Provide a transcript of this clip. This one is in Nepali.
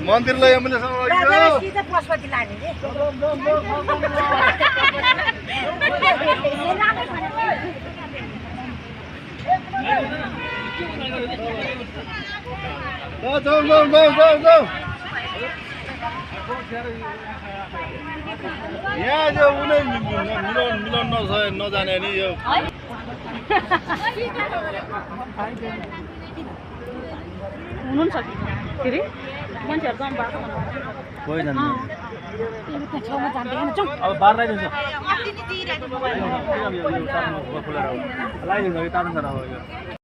मन्दिरलाई एम्बुलेन्समा लग्यो सीधा पशुपति लाने रे जाऊ यहाँ जो उनी मिलाउन नजाने नि यो हुनु नि सक्छ के अरे मान्छेहरू जानु भएको कोही जान्छ छेउमा जान्दैन जाउँ अब बार लगाइदिन्छ लगाइदिन्छ कि तार्नु छ